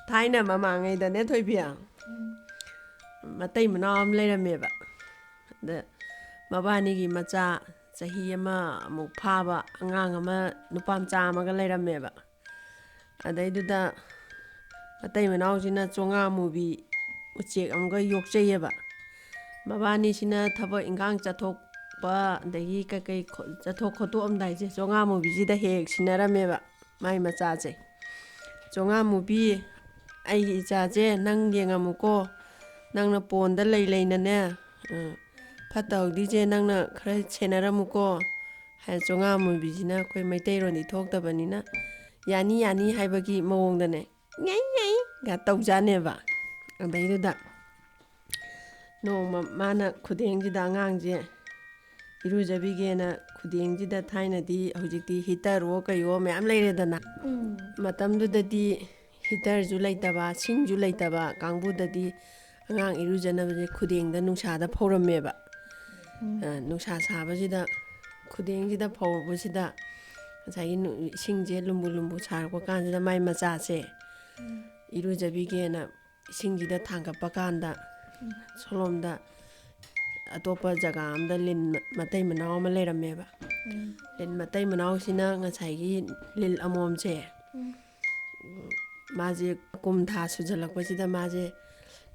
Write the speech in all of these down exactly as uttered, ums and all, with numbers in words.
ꯊꯥꯏꯅ ꯃꯃꯥꯡꯉꯩꯗꯅꯦ, ꯊꯣꯏꯕꯤ, ꯃꯇꯩ ꯃꯅꯥꯎ ꯑꯃ ꯂꯩꯔꯝꯃꯦꯕ꯫ ꯑꯗ ꯃꯕꯥꯅꯤꯒꯤ ꯃꯆꯥ, ꯆꯍꯤ ꯑꯃꯃꯨꯛ ꯐꯥꯕ ꯑꯉꯥꯡ ꯑꯃ, ꯅꯨꯄꯥ ꯃꯆꯥ ꯑꯃꯒ ꯂꯩꯔꯝꯃꯦꯕ꯫ ꯑꯗꯩꯗꯨꯗ ꯃꯇꯩ ꯃꯅꯥꯎꯁꯤꯅ ꯆꯣꯉꯥ ꯃꯨꯕꯤ ꯎꯆꯦꯛ ꯑꯃꯒ ꯌꯣꯛꯆꯩꯌꯦꯕ꯫ ꯃꯕꯥꯅꯤꯁꯤꯅ ꯊꯕꯛ ꯏꯟꯈꯥꯡ ꯆꯠꯊꯣꯛꯄ, ꯑꯗꯒꯤ ꯀꯩꯀꯩ ꯈꯣ-, ꯆꯠꯊꯣꯛ ꯈꯣꯠꯇꯣꯛꯑꯝꯗꯥꯏꯁꯦ, ꯆꯣꯉꯥ ꯃꯨꯕꯤꯁꯤꯗ ꯍꯦꯛ ꯍꯦꯛ ꯁꯤꯟꯅꯔꯝꯃꯦꯕ, ꯃꯥꯏ ꯃꯆꯥꯁꯦ꯫ "ꯆꯣꯉꯥ ꯃꯨꯕꯤ, ꯑꯩꯒꯤ ꯏꯆꯥꯁꯦ ꯅꯪ ꯌꯦꯡꯉꯝꯃꯨꯀꯣ, ꯅꯪꯅ ꯄꯣꯟꯗ ꯂꯩ ꯂꯩꯅꯅꯦ, ꯎꯝ, ꯐꯠꯇ ꯍꯥꯎꯗꯤꯁꯦ ꯅꯪꯅ ꯈꯔ ꯁꯦꯟꯅꯔꯝꯃꯨꯀꯣ" ꯍꯥꯏ꯫ ꯆꯣꯉꯥ ꯃꯨꯕꯤꯁꯤꯅ ꯑꯩꯈꯣꯏ ꯃꯩꯇꯩꯔꯣꯟꯗꯤ ꯊꯣꯛꯇꯕꯅꯤꯅ, "ꯌꯥꯅꯤ, ꯌꯥꯅꯤ" ꯍꯥꯏꯕꯒꯤ ꯃꯑꯣꯡꯗꯅꯦ, "ꯉꯩ, ꯉꯩ"ꯒ ꯇꯧꯖꯥꯅꯦꯕ꯫ ꯑꯗꯩꯗꯨꯗ ꯅꯣꯡꯃ ꯃꯥꯅ ꯈꯨꯗꯦꯡꯁꯤꯗ, ꯑꯉꯥꯡꯁꯦ ꯏꯔꯨꯖꯕꯤꯒꯦꯅ ꯈꯨꯗꯦꯡꯁꯤꯗ, ꯊꯥꯏꯅꯗꯤ, ꯍꯧꯖꯤꯛꯇꯤ ꯍꯤꯇꯔꯋꯣ ꯀꯩꯋꯣ ꯃꯌꯥꯝ ꯂꯩꯔꯦꯗꯅ, ꯎꯝ꯫ ꯃꯇꯝꯗꯨꯗꯗꯤ ꯍꯤꯇꯔꯁꯨ ꯂꯩꯇꯕ, ꯁꯤꯡꯁꯨ ꯂꯩꯇꯕ ꯀꯥꯡꯕꯨꯗꯗꯤ ꯑꯉꯥꯡ ꯏꯔꯨꯖꯅꯕꯁꯦ ꯈꯨꯗꯦꯡꯗ ꯅꯨꯡꯁꯥꯗ ꯐꯧꯔꯝꯃꯦꯕ꯫ ꯎꯝ꯫ ꯑ, ꯅꯨꯡꯁꯥ ꯁꯥꯕꯁꯤꯗ ꯈꯨꯗꯦꯡꯁꯤꯗ ꯐꯧꯕꯁꯤꯗ ꯉꯁꯥꯏꯒꯤ ꯅꯨ-, ꯏꯁꯤꯡꯁꯦ ꯂꯨꯝꯕꯨ ꯂꯨꯝꯕꯨ ꯁꯥꯔꯛꯄ ꯀꯥꯟꯁꯤꯗ ꯃꯥꯏ ꯃꯆꯥꯁꯦ ꯎꯝ꯫ ꯏꯔꯨꯖꯕꯤꯒꯦꯅ ꯏꯁꯤꯡꯁꯤꯗ ꯊꯥꯡꯒꯠꯄ ꯀꯥꯟꯗ, ꯎꯝ꯫ ꯁꯣꯂꯣꯝꯗ ꯑꯇꯣꯞꯄ ꯖꯒꯥ ꯑꯃꯗ ꯂꯤꯟ ꯃ-, ꯃꯇꯩ ꯃꯅꯥꯎ ꯑꯃ ꯂꯩꯔꯝꯃꯦꯕ꯫ ꯎꯝ꯫ ꯂꯤꯟ ꯃꯇꯩ ꯃꯅꯥꯎꯁꯤꯅ ꯉꯁꯥꯏꯒꯤ ꯂꯤꯜ ꯑꯃꯣꯝꯁꯦ, ꯎꯝ꯫ ꯃꯥꯁꯦ ꯀꯨꯝ ꯊꯥ ꯁꯨꯖꯜꯂꯛꯄꯁꯤꯗ ꯃꯥꯁꯦ,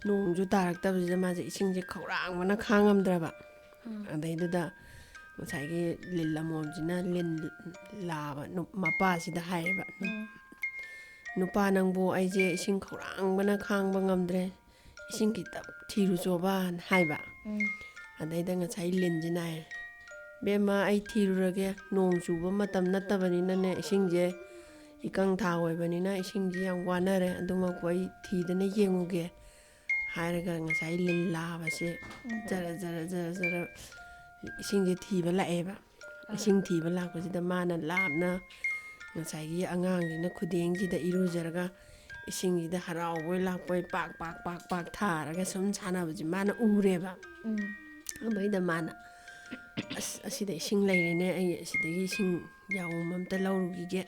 ꯅꯣꯡꯁꯨ ꯇꯥꯔꯛꯇꯕꯁꯤꯗ ꯃꯥꯁꯦ ꯏꯁꯤꯡꯁꯦ ꯈꯧꯔꯥꯡꯕꯅ ꯈꯥꯡꯉꯝꯗ꯭ꯔꯕ꯫ ꯎꯝ꯫ ꯑꯗꯩꯗꯨꯗ ꯉꯁꯥꯏꯒꯤ ꯂꯤꯜ ꯑꯃꯣꯝꯁꯤꯅ ꯂꯤꯟ ꯂꯥꯕ ꯅꯨ-, ꯃꯄꯥꯁꯤꯗ ꯍꯥꯏꯌꯦꯕ, ꯎꯝ꯫ "ꯅꯨꯄꯥ ꯅꯪꯕꯨ, ꯑꯩꯁꯦ ꯏꯁꯤꯡ ꯈꯧꯔꯥꯡꯕꯅ ꯈꯥꯡꯕ ꯉꯝꯗ꯭ꯔꯦ, ꯏꯁꯤꯡ ꯈꯤꯇ ꯊꯤꯔꯨꯆꯣꯕꯅ" ꯍꯥꯏꯕ꯫ ꯎꯝ꯫ ꯑꯗꯩꯗ ꯉꯁꯥꯏ ꯂꯤꯟꯁꯤꯅ ꯍꯥꯏ, "ꯕꯦꯝꯃ, ꯑꯩ ꯊꯤꯔꯨꯔꯒꯦ, ꯅꯣꯡ ꯆꯨꯕ ꯃꯇꯝ ꯅꯠꯇꯕꯅꯤꯅꯅꯦ, ꯏꯁꯤꯡꯁꯦ ꯏꯀꯪ ꯊꯥ ꯑꯣꯏꯕꯅꯤꯅ ꯏꯁꯤꯡꯁꯦ ꯌꯥꯝ ꯋꯥꯅꯔꯦ, ꯑꯗꯨꯃꯛꯄꯨ ꯑꯩ ꯊꯤꯗꯅ ꯌꯦꯡꯉꯨꯒꯦ" ꯍꯥꯏꯔꯒ ꯉꯁꯥꯏ ꯂꯤꯟ ꯂꯥꯕꯁꯦ ꯎꯝ꯫ ꯖꯔ ꯖꯔ ꯖꯔ ꯖꯔ ꯏꯁꯤꯡꯁꯦ ꯊꯤꯕ ꯂꯥꯛꯑꯦꯕ꯫ ꯑꯥ꯫ ꯏꯁꯤꯡ ꯊꯤꯕ ꯂꯥꯛꯄꯁꯤꯗ ꯃꯥꯅ ꯂꯥꯞꯅ ꯉꯁꯥꯏꯒꯤ ꯑꯉꯥꯡꯁꯤꯅ ꯈꯨꯗꯦꯡꯁꯤꯗ ꯏꯔꯨꯖꯔꯒ ꯏꯁꯤꯡꯁꯤꯗ ꯍꯔꯥꯎꯕꯣꯏ ꯂꯥꯛꯄꯣꯏ ꯄꯥꯛ ꯄꯥꯛ ꯄꯥꯛ ꯄꯥꯛ ꯊꯥꯔꯒ ꯁꯨꯝ ꯁꯥꯟꯅꯕꯁꯦ ꯃꯥꯅ ꯎꯔꯦꯕ꯫ ꯎꯝ꯫ ꯑꯗꯩꯗ ꯃꯥꯅ, "ꯑꯁ, ꯑꯁꯤꯗ ꯏꯁꯤꯡ ꯂꯩꯔꯦꯅꯦ, ꯑꯩ ꯑꯁꯤꯗꯒꯤ ꯏꯁꯤꯡ ꯌꯥꯎꯝ ꯑꯝꯇ ꯂꯧꯔꯨꯈꯤꯒꯦ"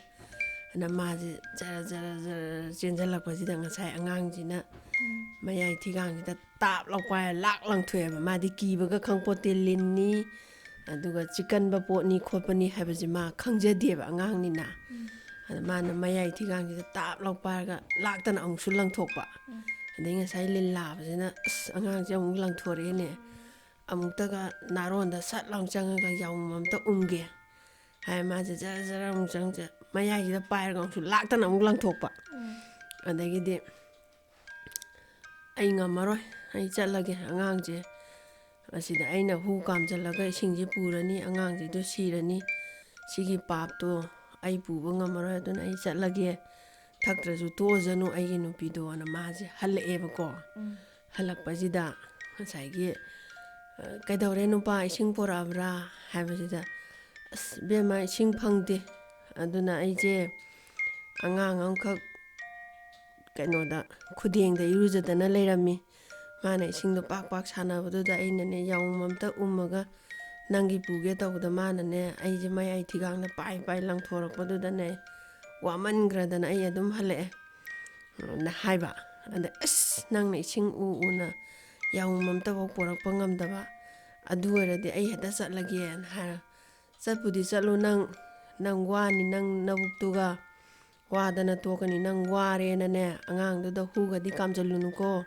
ꯑꯗ ꯃꯥꯁꯦ ꯖꯔ ꯖꯔ ꯖꯔ ꯆꯦꯟꯁꯤꯜꯂꯛꯄꯁꯤꯗ ꯉꯁꯥꯏ ꯑꯉꯥꯡꯁꯤꯅ ꯃꯌꯥꯏ ꯊꯤꯒꯥꯡꯁꯤꯗ ꯇꯥꯞ ꯂꯥꯎ ꯄꯥꯏꯔ ꯂꯥꯛ ꯂꯪꯊꯣꯛꯑꯦꯕ꯫ ꯃꯥꯗꯤ ꯀꯤꯕꯒ ꯈꯪꯄꯣꯠꯇꯦ, ꯂꯤꯟꯅꯤ, ꯑꯗꯨꯒ ꯆꯤꯛꯀꯟꯕ ꯄꯣꯠꯅꯤ ꯈꯣꯠꯄꯅꯤ ꯍꯥꯏꯕꯁꯦ ꯃꯥ ꯈꯪꯖꯗꯦꯕ, ꯑꯉꯥꯡꯅꯤꯅ꯫ ꯑꯗ ꯃꯥꯅ ꯃꯌꯥꯏ ꯊꯤꯒꯥꯡꯁꯤꯗ ꯇꯥꯞ ꯂꯥꯎ ꯄꯥꯏꯔꯒ ꯂꯥꯛꯇꯅ ꯑꯃꯨꯛꯁꯨ ꯂꯪꯊꯣꯛꯄ꯫ ꯑꯗꯩ ꯉꯁꯥꯏ ꯂꯤꯟ ꯂꯥꯕꯁꯤꯅ, "ꯑꯁ, ꯑꯉꯥꯡꯁꯦ ꯑꯃꯨꯛ ꯂꯪꯊꯣꯔꯛꯑꯦꯅꯦ, ꯑꯃꯨꯛꯇꯒ ꯅꯥꯔꯣꯟꯗ ꯁꯠ ꯂꯥꯎ ꯆꯪꯉꯒ ꯌꯥꯎꯝ ꯑꯝꯇ ꯎꯝꯒꯦ" ꯍꯥꯏ꯫ ꯃꯥꯁꯦ ꯖꯔ ꯖꯔ ꯑꯃꯨꯛ ꯆꯪ ꯆ-, ꯃꯌꯥꯏꯁꯤꯗ ꯄꯥꯏꯔꯒ ꯑꯃꯨꯛꯁꯨ ꯂꯥꯛꯇꯅ ꯑꯃꯨꯛ ꯂꯪꯊꯣꯛꯄ꯫ ꯑꯗꯒꯤꯗꯤ, "ꯑꯩ ꯉꯝꯃꯔꯣꯏ, ꯑꯩ ꯆꯠꯂꯒꯦ, ꯑꯉꯥꯡꯁꯦ ꯑꯁꯤꯗ ꯑꯩꯅ ꯍꯨ ꯀꯥꯝꯖꯜꯂꯒ ꯏꯁꯤꯡꯁꯦ ꯄꯨꯔꯅꯤ, ꯑꯉꯥꯡꯁꯤꯗꯣ ꯁꯤꯔꯅꯤ, ꯁꯤꯒꯤ ꯄꯥꯞꯇꯣ ꯑꯩ ꯄꯨꯕ ꯉꯝꯃꯔꯣꯏ, ꯑꯗꯨꯅ ꯑꯩ ꯆꯠꯂꯒꯦ, ꯊꯛꯇ꯭ꯔꯁꯨ ꯇꯣꯛꯑꯖꯅꯨ ꯑꯩꯒꯤ ꯅꯨꯄꯤꯗꯣꯅ" ꯃꯥꯁꯦ ꯍꯜꯂꯛꯑꯦꯕꯀꯣ꯫ ꯍꯜꯂꯛꯄꯁꯤꯗ ꯉꯁꯥꯏꯒꯤ, "ꯑ, ꯀꯩꯗꯧꯔꯦ ꯅꯨꯄꯥ, ꯏꯁꯤꯡ ꯄꯣꯔꯛꯑꯕ꯭ꯔꯥ?" ꯍꯥꯏꯕꯁꯤꯗ, "ꯑꯁ, ꯏꯕꯦꯝꯃ, ꯏꯁꯤꯡ ꯐꯪꯗꯦ, ꯑꯗꯨꯅ ꯑꯩꯁꯦ ꯑꯉꯥꯡ ꯑꯃꯈꯛ ꯀꯩꯅꯣꯗ, ꯈꯨꯗꯦꯡꯗ ꯏꯔꯨꯖꯗꯅ ꯂꯩꯔꯝꯃꯤ꯫ ꯃꯥꯅ ꯏꯁꯤꯡꯗꯣ ꯄꯥꯛ ꯄꯥꯛ ꯁꯥꯟꯅꯕꯗꯨꯗ ꯑꯩꯅꯅꯦ, ꯌꯥꯎꯝ ꯑꯝꯇ ꯎꯝꯃꯒ ꯅꯪꯒꯤ ꯄꯨꯒꯦ ꯇꯧꯕꯗ ꯃꯥꯅꯅꯦ, ꯑꯩꯁꯦ ꯃꯌꯥꯏ ꯊꯤꯒꯥꯡꯗ ꯄꯥꯏ ꯄꯥꯏ ꯂꯪꯊꯣꯔꯛꯄꯗꯨꯗꯅꯦ, ꯋꯥꯃꯟꯈ꯭ꯔꯗꯅ ꯑꯩ ꯑꯗꯨꯝ ꯍꯜꯂꯛꯑꯦ" ꯅ ꯍꯥꯏꯕ꯫ ꯑꯗ, "ꯑꯁ, ꯅꯪꯅ ꯏꯁꯤꯡ ꯎ ꯎꯅ ꯌꯥꯎꯝ ꯑꯝꯇꯐꯥꯎ ꯄꯣꯔꯛꯄ ꯉꯝꯗꯕ, ꯑꯗꯨ ꯑꯣꯏꯔꯗꯤ ꯑꯩ ꯍꯦꯛꯇ ꯆꯠꯂꯒꯦꯅ" ꯍꯥꯏꯔ, "ꯆꯠꯄꯨꯗꯤ ꯆꯠꯂꯨ, ꯅꯪ, ꯅꯪ ꯋꯥꯅꯤ, ꯅꯪ ꯅꯕꯨꯛꯇꯨꯒ ꯋꯥꯗꯅ ꯇꯣꯛꯀꯅꯤ, ꯅꯪ ꯋꯥꯔꯦꯅꯅꯦ, ꯑꯉꯥꯡꯗꯨꯗ ꯍꯨꯒꯗꯤ ꯀꯥꯝꯖꯜꯂꯨꯅꯨꯀꯣ"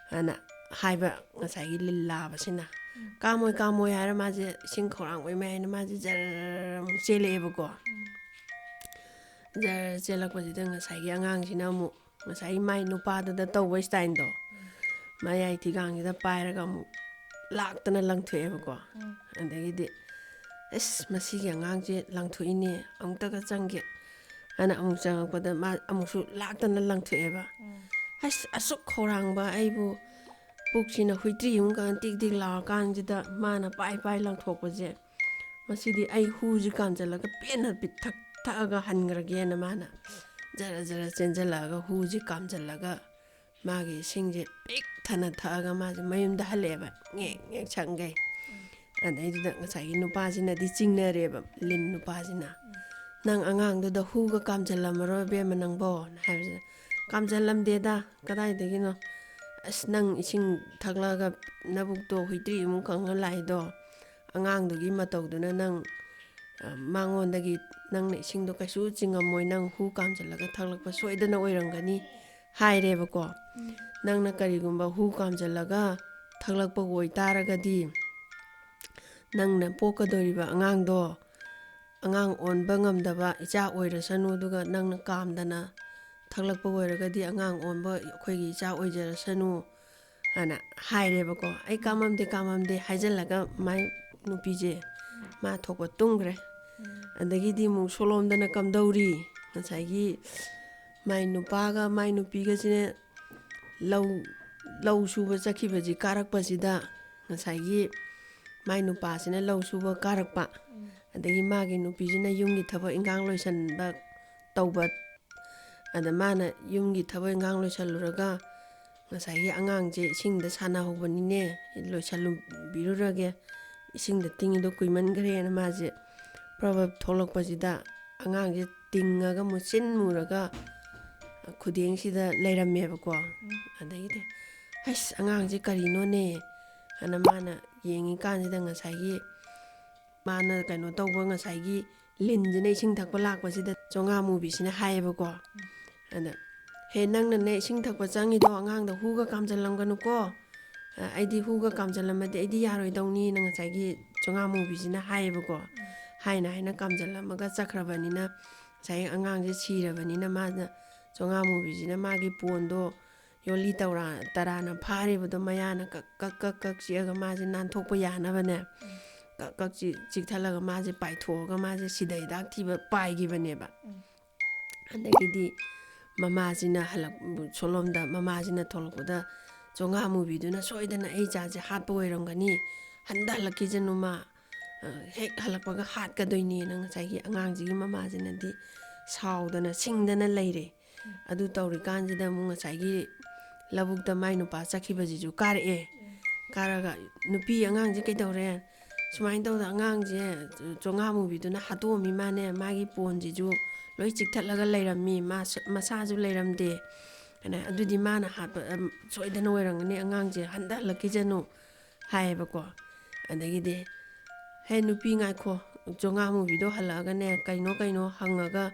ꯍꯥꯏꯅ ꯍꯥꯏꯕ ꯉꯁꯥꯏꯒꯤ ꯂꯤꯟ ꯂꯥꯕꯁꯤꯅ꯫ "ꯀꯥꯝꯃꯣꯏ, ꯀꯥꯝꯃꯣꯏ" ꯍꯥꯏꯔ ꯃꯥꯁꯦ ꯏꯁꯤꯡ ꯈꯧꯔꯥꯡꯕꯩ ꯃꯌꯥꯏꯅ ꯃꯥꯁꯦ ꯖꯔ ꯑꯃꯨꯛ ꯆꯦꯜꯂꯛꯑꯦꯕꯀꯣ꯫ ꯖꯔ ꯆꯦꯜꯂꯛꯄꯁꯤꯗ ꯉꯁꯥꯏꯒꯤ ꯑꯉꯥꯡꯁꯤꯅ ꯑꯃꯨꯛ ꯉꯁꯥꯏꯒꯤ ꯃꯥꯏ ꯅꯨꯄꯥꯗꯨꯗ ꯇꯧꯕ ꯏꯁꯇꯥꯏꯜꯗꯣ, ꯃꯌꯥꯏ ꯊꯤꯒꯥꯡꯁꯤꯗ ꯄꯥꯏꯔꯒ ꯑꯃꯨꯛ ꯂꯥꯛꯇꯅ ꯂꯪꯊꯣꯛꯑꯦꯕꯀꯣ꯫ ꯑꯗꯒꯤꯗꯤ, "ꯑꯁ, ꯃꯁꯤꯒꯤ ꯑꯉꯥꯡꯁꯦ ꯂꯪꯊꯣꯛꯏꯅꯦ, ꯑꯃꯨꯛꯇꯒ ꯆꯪꯒꯦ" ꯍꯥꯏꯅ ꯑꯃꯨꯛ ꯆꯪꯉꯛꯄꯗ ꯃꯥ ꯑꯃꯨꯛꯁꯨ ꯂꯥꯛꯇꯅ ꯂꯪꯊꯣꯛꯑꯦꯕ꯫ "ꯑꯁ, ꯑꯁꯨꯛ ꯈꯧꯔꯥꯡꯕ ꯑꯩꯕꯨ, ꯄꯨꯛꯁꯤꯅ ꯍꯨꯏꯇ꯭ꯔꯤ ꯑꯃꯒ ꯇꯤꯛ ꯇꯤꯛ ꯂꯥꯎꯔꯀꯥꯟꯁꯤꯗ ꯃꯥꯅ ꯄꯥꯏ ꯄꯥꯏ ꯂꯪꯊꯣꯛꯄꯁꯦ, ꯃꯁꯤꯗꯤ ꯑꯩ ꯍꯨꯁꯤ ꯀꯥꯝꯖꯜꯂꯒ ꯄꯦꯟꯅ ꯄꯤꯛ ꯊꯛ ꯊꯛꯑꯒ ꯍꯟꯈ꯭ꯔꯒꯦꯅ" ꯃꯥꯅ ꯖꯔ ꯖꯔ ꯆꯦꯟꯖꯜꯂꯛꯑꯒ ꯍꯨꯁꯤ ꯀꯥꯝꯖꯜꯂꯒ ꯃꯥꯒꯤ ꯏꯁꯤꯡꯁꯦ ꯄꯤꯛ ꯊꯟꯅ ꯊꯛꯑꯒ ꯃꯥꯁꯦ ꯃꯌꯨꯝꯗ ꯍꯜꯂꯛꯑꯦꯕ, ꯉꯦꯛ ꯉꯦꯛ ꯁꯪꯈꯩ꯫ ꯑꯗꯩꯗꯨꯗ ꯉꯁꯥꯏꯒꯤ ꯅꯨꯄꯥꯁꯤꯅꯗꯤ ꯆꯤꯡꯅꯔꯦꯕ, ꯂꯤꯟ ꯅꯨꯄꯥꯁꯤꯅ꯫ "ꯅꯪ ꯑꯉꯥꯡꯗꯨꯗ ꯍꯨꯒ ꯀꯥꯝꯖꯜꯂꯝꯃꯔꯣꯏ ꯏꯕꯦꯝꯃ ꯅꯪꯕꯣ?" ꯍꯥꯏꯕꯁꯤꯗ, "ꯀꯥꯝꯖꯜꯂꯝꯗꯦꯗ, ꯀꯗꯥꯏꯗꯒꯤꯅꯣ? ꯑꯁ, ꯅꯪ ꯏꯁꯤꯡ ꯊꯛꯂꯛꯑꯒ ꯅꯕꯨꯛꯇꯣ ꯍꯨꯏꯇ꯭ꯔꯤ ꯑꯃꯨꯛ ꯈꯪꯉ ꯂꯥꯛꯏꯗꯣ, ꯑꯉꯥꯡꯗꯨꯒꯤ ꯃꯇꯧꯗꯨꯅ ꯅꯪ, ꯑ, ꯃꯉꯣꯟꯗꯒꯤ ꯅꯪꯅ ꯏꯁꯤꯡꯗꯣ ꯀꯩꯁꯨ ꯆꯤꯡꯉꯝꯃꯣꯏ, ꯅꯪ ꯍꯨ ꯀꯥꯝꯖꯜꯂꯒ ꯊꯛꯂꯛꯄ ꯁꯣꯏꯗꯅ ꯑꯣꯏꯔꯝꯒꯅꯤ" ꯍꯥꯏꯔꯦꯕꯀꯣ꯫ "ꯅꯪꯅ ꯀꯔꯤꯒꯨꯝꯕ ꯍꯨ ꯀꯥꯝꯖꯜꯂꯒ ꯊꯛꯂꯛꯄ ꯑꯣꯏꯇꯥꯔꯒꯗꯤ, ꯅꯪꯅ ꯄꯣꯛꯀꯗꯧꯔꯤꯕ ꯑꯉꯥꯡꯗꯣ ꯑꯉꯥꯡ ꯑꯣꯟꯕ ꯉꯝꯗꯕ ꯏꯆꯥ ꯑꯣꯏꯔꯁꯅꯨ, ꯑꯗꯨꯒ ꯅꯪꯅ ꯀꯥꯝꯗꯅ ꯊꯛꯂꯛꯄ ꯑꯣꯏꯔꯒꯗꯤ ꯑꯉꯥꯡ ꯑꯣꯟꯕ ꯑꯩꯈꯣꯏꯒꯤ ꯏꯆꯥ ꯑꯣꯏꯖꯔꯁꯅꯨ" ꯍꯥꯏꯅ ꯍꯥꯏꯔꯦꯕꯀꯣ꯫ "ꯑꯩ ꯀꯥꯝꯃꯝꯗꯦ, ꯀꯥꯝꯃꯝꯗꯦ" ꯍꯥꯏꯖꯤꯜꯂꯒ ꯃꯥꯏ ꯅꯨꯄꯤꯁꯦ ꯃꯥ ꯊꯣꯛꯄ ꯇꯨꯝꯈ꯭ꯔꯦ꯫ ꯑꯗꯒꯤꯗꯤ ꯑꯃꯨꯛ ꯁꯣꯂꯣꯝꯗꯅ ꯀꯝꯗꯧꯔꯤ? ꯉꯁꯥꯏꯒꯤ ꯃꯥꯏ ꯅꯨꯄꯥꯒ ꯃꯥꯏ ꯅꯨꯄꯤꯒꯁꯤꯅ ꯂꯧ, ꯂꯧ ꯁꯨꯕ ꯆꯠꯈꯤꯕꯁꯤ ꯀꯥꯔꯛꯄꯁꯤꯗ, ꯉꯁꯥꯏꯒꯤ ꯃꯥꯏ ꯅꯨꯄꯥꯁꯤꯅ ꯂꯧ ꯁꯨꯕ ꯀꯥꯔꯛꯄ, ꯑꯗꯒꯤ ꯃꯥꯒꯤ ꯅꯨꯄꯤꯁꯤꯅ ꯌꯨꯝꯒꯤ ꯊꯕꯛ ꯏꯟꯈꯥꯡ ꯂꯣꯏꯁꯤꯟꯕ ꯇꯧꯕ, ꯑꯗ ꯃꯥꯅ ꯌꯨꯝꯒꯤ ꯊꯕꯛ ꯏꯟꯈꯥꯡ ꯂꯣꯏꯁꯤꯜꯂꯨꯔꯒ, "ꯉꯁꯥꯏꯒꯤ ꯑꯉꯥꯡꯁꯦ ꯏꯁꯤꯡꯗ ꯁꯥꯟꯅꯍꯧꯕꯅꯤꯅꯦ, ꯂꯣꯏꯁꯤꯜꯂꯨꯕꯤꯔꯨꯔꯒꯦ, ꯏꯁꯤꯡꯗ ꯇꯤꯡꯉꯤꯗꯣ ꯀꯨꯏꯃꯟꯈ꯭ꯔꯦꯅ" ꯃꯥꯁꯦ ꯄ꯭ꯔꯕꯞ ꯊꯣꯛꯂꯛꯄꯁꯤꯗ, ꯑꯉꯥꯡꯁꯦ ꯇꯤꯡꯉꯒ ꯃꯨꯁꯤꯟ ꯃꯨꯔꯒ ꯈꯨꯗꯦꯡꯁꯤꯗ ꯂꯩꯔꯝꯃꯦꯕꯀꯣ꯫ ꯑꯗꯒꯤꯗꯤ, "ꯑꯁ, ꯑꯉꯥꯡꯁꯦ ꯀꯔꯤꯅꯣꯅꯦ?" ꯍꯥꯏꯅ ꯃꯥꯅ ꯌꯦꯡꯉꯤꯀꯥꯟꯁꯤꯗ, ꯉꯁꯥꯏꯒꯤ ꯃꯥꯅ ꯀꯩꯅꯣ ꯇꯧꯕ, ꯉꯁꯥꯏꯒꯤ ꯂꯤꯟꯁꯤꯅ ꯏꯁꯤꯡ ꯊꯛꯄ ꯂꯥꯛꯄꯁꯤꯗ ꯆꯣꯉꯥ ꯃꯨꯕꯤꯁꯤꯅ ꯍꯥꯏꯌꯦꯕꯀꯣ꯫ ꯑꯗ, "ꯍꯦ, ꯅꯪꯅꯅꯦ ꯏꯁꯤꯡ ꯊꯛꯄ ꯆꯪꯉꯤꯗꯣ, ꯑꯉꯥꯡꯗ ꯍꯨꯒ ꯀꯥꯝꯖꯜꯂꯝꯒꯅꯨꯀꯣ꯫ ꯑ, ꯑꯩꯗꯤ ꯍꯨꯒ ꯀꯥꯝꯖꯜꯂꯝꯃꯗꯤ ꯑꯩꯗꯤ ꯌꯥꯔꯣꯏꯗꯧꯅꯤꯅ" ꯉꯁꯥꯏꯒꯤ ꯆꯣꯉꯥ ꯃꯨꯕꯤꯁꯤꯅ ꯍꯥꯏꯌꯦꯕꯀꯣ꯫ ꯍꯥꯏꯅ ꯍꯥꯏꯅ ꯀꯥꯝꯖꯜꯂꯝꯃꯒ ꯆꯠꯈ꯭ꯔꯕꯅꯤꯅ, ꯉꯁꯥꯏꯒꯤ ꯑꯉꯥꯡꯁꯦ ꯁꯤꯔꯕꯅꯤꯅ, ꯃꯥꯅ, ꯆꯣꯉꯥ ꯃꯨꯕꯤꯁꯤꯅ ꯃꯥꯒꯤ ꯄꯣꯟꯗꯣ ꯌꯣꯜꯂꯤ ꯇꯧꯔꯥ-, ꯇꯔꯥꯅ ꯐꯥꯔꯤꯕꯗꯣ ꯃꯌꯥꯅ ꯀꯛ ꯀꯛ ꯀꯛ ꯀꯛ ꯆꯤꯛꯑꯒ ꯃꯥꯁꯦ ꯅꯥꯟꯊꯣꯛꯄ ꯌꯥꯅꯕꯅꯦ, ꯀꯛ ꯀꯛ ꯆꯤ-, ꯆꯤꯛꯊꯠꯂꯒ ꯃꯥꯁꯦ ꯄꯥꯏꯊꯣꯛꯑꯒ ꯃꯥꯁꯦ ꯁꯤꯗ ꯍꯤꯗꯥꯛ ꯊꯤꯕ ꯄꯥꯏꯈꯤꯕꯅꯦꯕ꯫ ꯑꯗꯒꯤꯗꯤ ꯃꯃꯥꯁꯤꯅ ꯍꯜꯂꯛ-, ꯁꯣꯂꯣꯝꯗ ꯃꯃꯥꯁꯤꯅ ꯊꯣꯛꯂꯛꯄꯗ, "ꯆꯣꯉꯥ ꯃꯨꯕꯤꯗꯨꯅ ꯁꯣꯏꯗꯅ ꯑꯩ ꯏꯆꯥꯁꯦ ꯍꯥꯠꯄ ꯑꯣꯏꯔꯝꯒꯅꯤ, ꯍꯟꯗ ꯍꯜꯂꯛꯈꯤꯁꯅꯨ ꯃꯥ, ꯑ, ꯍꯦꯛ ꯍꯜꯂꯛꯄꯒ ꯍꯥꯠꯀꯗꯣꯏꯅꯦꯅ" ꯉꯁꯥꯏꯒꯤ ꯑꯉꯥꯡꯁꯤꯒꯤ ꯃꯃꯥꯁꯤꯅꯗꯤ ꯁꯥꯎꯗꯅ ꯁꯤꯡꯗꯅ ꯂꯩꯔꯦ꯫ ꯑꯗꯨ ꯇꯧꯔꯤꯀꯥꯟꯁꯤꯗ ꯑꯃꯨꯛ ꯉꯁꯥꯏꯒꯤ ꯂꯧꯕꯨꯛꯇ ꯃꯥꯏ ꯅꯨꯄꯥ ꯆꯠꯈꯤꯕꯁꯤꯁꯨ ꯀꯥꯔꯛꯑꯦ꯫ ꯀꯥꯔꯒ, "ꯅꯨꯄꯤ, ꯑꯉꯥꯡꯁꯦ ꯀꯩꯗꯧꯔꯦ?" ꯁꯨꯃꯥꯏꯅ ꯇꯧꯗꯅ ꯑꯉꯥꯡꯁꯦ ꯆꯣꯉꯥ ꯃꯨꯕꯤꯗꯨꯅ ꯍꯥꯠꯇꯣꯛꯑꯝꯃꯤ ꯃꯥꯅꯦ, ꯃꯥꯒꯤ ꯄꯣꯟꯁꯤꯁꯨ ꯂꯣꯏ ꯆꯤꯛꯊꯠꯂꯒ ꯂꯩꯔꯝꯃꯤ, ꯃꯥꯁꯨ, ꯃꯁꯥꯁꯨ ꯂꯩꯔꯝꯗꯦ꯫ ꯑꯗꯨꯗꯤ ꯃꯥꯅ ꯍꯥꯠꯄ ꯁꯣꯏꯗꯅ ꯑꯣꯏꯔꯝꯒꯅꯤ, ꯑꯉꯥꯡꯁꯦ ꯍꯟꯊꯍꯜꯂꯛꯈꯤꯁꯅꯨ ꯍꯥꯏꯌꯦꯕꯀꯣ꯫ ꯑꯗꯒꯤꯗꯤ, "ꯍꯦ ꯅꯨꯄꯤ, ꯉꯥꯏꯈꯣ, ꯆꯣꯉꯥ ꯃꯨꯕꯤꯗꯣ ꯍꯜꯂꯛꯑꯒꯅꯦ, ꯀꯩꯅꯣ ꯀꯩꯅꯣ ꯍꯪꯉꯒ,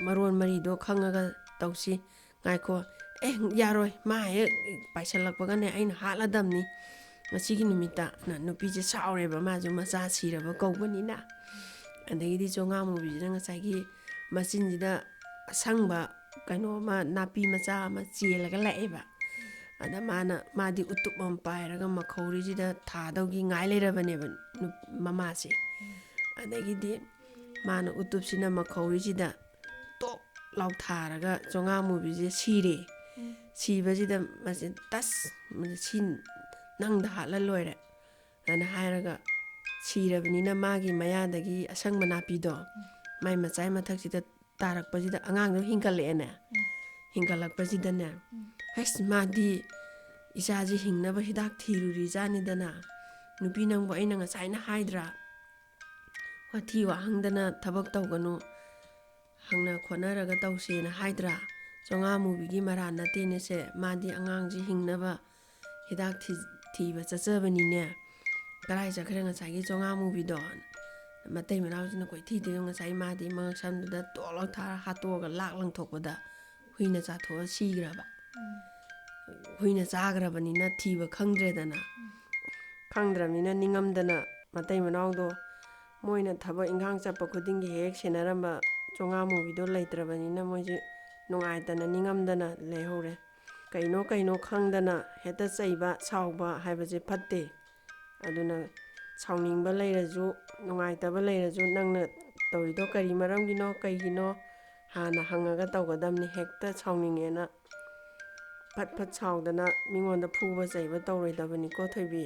ꯃꯔꯣꯟ ꯃꯔꯤꯗꯣ ꯈꯪꯉꯒ ꯇꯧꯁꯤ꯫ ꯉꯥꯏꯈꯣ, ꯑꯦ, ꯌꯥꯔꯣꯏ, ꯃꯥ ꯍꯦꯛ ꯄꯥꯏꯁꯜꯂꯛꯄꯒꯅꯦ, ꯑꯩꯅ ꯍꯥꯠꯂꯗꯝꯅꯤ ꯉꯁꯤꯒꯤ ꯅꯨꯃꯤꯠꯇ"ꯅ ꯅꯨꯄꯤꯁꯦ ꯁꯥꯎꯔꯦꯕ, ꯃꯥꯁꯨ ꯃꯆꯥ ꯁꯤꯔꯕ ꯀꯧꯕꯅꯤꯅ꯫ ꯑꯗꯒꯤꯗꯤ ꯆꯣꯉꯥ ꯃꯨꯕꯤꯁꯤꯅ ꯉꯁꯥꯏꯒꯤ ꯃꯆꯤꯟꯁꯤꯗ ꯑꯁꯪꯕ ꯀꯩꯅꯣ ꯑꯃ, ꯅꯥꯄꯤ ꯃꯆꯥ ꯑꯃ ꯆꯦꯜꯂꯒ ꯂꯥꯛꯑꯦꯕ꯫ ꯑꯗ ꯃꯥꯅ, ꯃꯥꯗꯤ ꯎꯇꯨꯞ ꯑꯃ ꯄꯥꯏꯔꯒ ꯃꯈꯧꯔꯤꯁꯤꯗ ꯊꯥꯗꯧꯒꯤ ꯉꯥꯏ ꯂꯩꯔꯕꯅꯦꯕ ꯅꯨ-, ꯃꯃꯥꯁꯦ꯫ ꯑꯗꯒꯤꯗꯤ ꯃꯥꯅ ꯎꯇꯨꯞꯁꯤꯅ ꯃꯈꯧꯔꯤꯁꯤꯗ ꯇꯣꯛ ꯂꯥꯎ ꯊꯥꯔꯒ ꯆꯣꯉꯥ ꯃꯨꯕꯤꯁꯦ ꯁꯤꯔꯦ꯫ ꯁꯤꯕꯁꯤꯗ ꯃꯁꯤ, "ꯇꯁ, ꯁꯤ ꯅꯪꯗ ꯍꯥꯠꯂ ꯂꯣꯏꯔꯦ" ꯑꯅ ꯍꯥꯏꯔꯒ, ꯁꯤꯔꯕꯅꯤꯅ ꯃꯥꯒꯤ ꯃꯌꯥꯗꯒꯤ ꯑꯁꯪꯕ ꯅꯥꯄꯤꯗꯣ ꯃꯥꯏ ꯃꯆꯥꯏ ꯃꯊꯛꯁꯤꯗ ꯇꯥꯔꯛꯄꯁꯤꯗ ꯑꯉꯥꯡꯗꯣ ꯍꯤꯡꯒꯠꯂꯛꯑꯦꯅꯦ꯫ ꯍꯤꯡꯒꯠꯂꯛꯄꯁꯤꯗꯅꯦ, "ꯍꯩꯁ, ꯃꯥꯗꯤ ꯏꯆꯥꯁꯤ ꯍꯤꯡꯅꯕ ꯍꯤꯗꯥꯛ ꯊꯤꯔꯨꯔꯤꯖꯥꯠꯅꯤꯗꯅ꯫ ꯅꯨꯄꯤ, ꯅꯪꯕꯨ ꯑꯩꯅ ꯉꯁꯥꯏꯅ ꯍꯥꯏꯗ꯭ꯔꯥ? ꯋꯥꯊꯤ ꯋꯥꯍꯪꯗꯅ ꯊꯕꯛ ꯇꯧꯒꯅꯨ, ꯍꯪꯅ ꯈꯣꯠꯅꯔꯒ ꯇꯧꯁꯦꯅ ꯍꯥꯏꯗ꯭ꯔꯥ? ꯆꯣꯉꯥ ꯃꯨꯕꯤꯒꯤ ꯃꯔꯥꯟ ꯅꯠꯇꯦꯅꯦꯁꯦ, ꯃꯥꯗꯤ ꯑꯉꯥꯡꯁꯤ ꯍꯤꯡꯅꯕ ꯍꯤꯗꯥꯛ ꯊꯤ-, ꯊꯤꯕ ꯆꯠꯆꯕꯅꯤꯅꯦ꯫ ꯀꯗꯥꯏ ꯆꯠꯈ꯭ꯔꯦ ꯉꯁꯥꯏꯒꯤ ꯆꯣꯉꯥ ꯃꯨꯕꯤꯗꯣ?" ꯃꯇꯩ ꯃꯅꯥꯎꯁꯤꯅ ꯀꯣꯏꯊꯤ ꯊꯤꯗꯣ, ꯉꯁꯥꯏ ꯃꯥꯗꯤ ꯃꯉꯛꯁꯝꯗꯨꯗ ꯇꯣꯛ ꯂꯥꯎ ꯊꯥꯔ ꯍꯥꯠꯇꯣꯛꯑꯒ ꯂꯥꯛ ꯂꯪꯊꯣꯛꯄꯗ ꯍꯨꯏꯅ ꯆꯥꯊꯣꯛꯑ ꯁꯤꯈ꯭ꯔꯕ꯫ ꯍꯨꯏꯅ ꯆꯥꯈ꯭ꯔꯕꯅꯤꯅ ꯊꯤꯕ ꯈꯪꯗ꯭ꯔꯦꯗꯅ꯫ ꯈꯪꯗ꯭ꯔꯕꯅꯤꯅ ꯅꯤꯡꯉꯝꯗꯅ ꯃꯇꯩ ꯃꯅꯥꯎꯗꯣ, ꯃꯣꯏꯅ ꯊꯕꯛ ꯏꯟꯈꯥꯡ ꯆꯠꯄ ꯈꯨꯗꯤꯡꯒꯤ ꯍꯦꯛ ꯁꯦꯟꯅꯔꯝꯕ ꯆꯣꯉꯥ ꯃꯨꯕꯤꯗꯣ ꯂꯩꯇ꯭ꯔꯕꯅꯤꯅ ꯃꯣꯏꯁꯦ ꯅꯨꯡꯉꯥꯏꯇꯅ ꯅꯤꯡꯉꯝꯗꯅ ꯂꯩꯍꯧꯔꯦ꯫ ꯀꯩꯅꯣ ꯀꯩꯅꯣ ꯈꯪꯗꯅ ꯍꯦꯛꯇ ꯆꯩꯕ ꯁꯥꯎꯕ ꯍꯥꯏꯕꯁꯦ ꯐꯠꯇꯦ꯫ ꯑꯗꯨꯅ ꯁꯥꯎꯅꯤꯡꯕ ꯂꯩꯔꯁꯨ, ꯅꯨꯡꯉꯥꯏꯇꯕ ꯂꯩꯔꯁꯨ, "ꯅꯪꯅ ꯇꯧꯔꯤꯗꯣ ꯀꯔꯤ ꯃꯔꯝꯒꯤꯅꯣ, ꯀꯩꯒꯤꯅꯣ?" ꯍꯥꯟꯅ ꯍꯪꯉꯒ ꯇꯧꯒꯗꯕꯅꯤ꯫ ꯍꯦꯛꯇ ꯁꯥꯎꯅꯤꯡꯉꯦꯅ ꯐꯠ ꯐꯠ ꯁꯥꯎꯗꯅ ꯃꯤꯉꯣꯟꯗ ꯐꯨꯕ ꯆꯩꯕ ꯇꯧꯔꯣꯏꯗꯕꯅꯤꯀꯣ, ꯊꯣꯏꯕꯤ꯫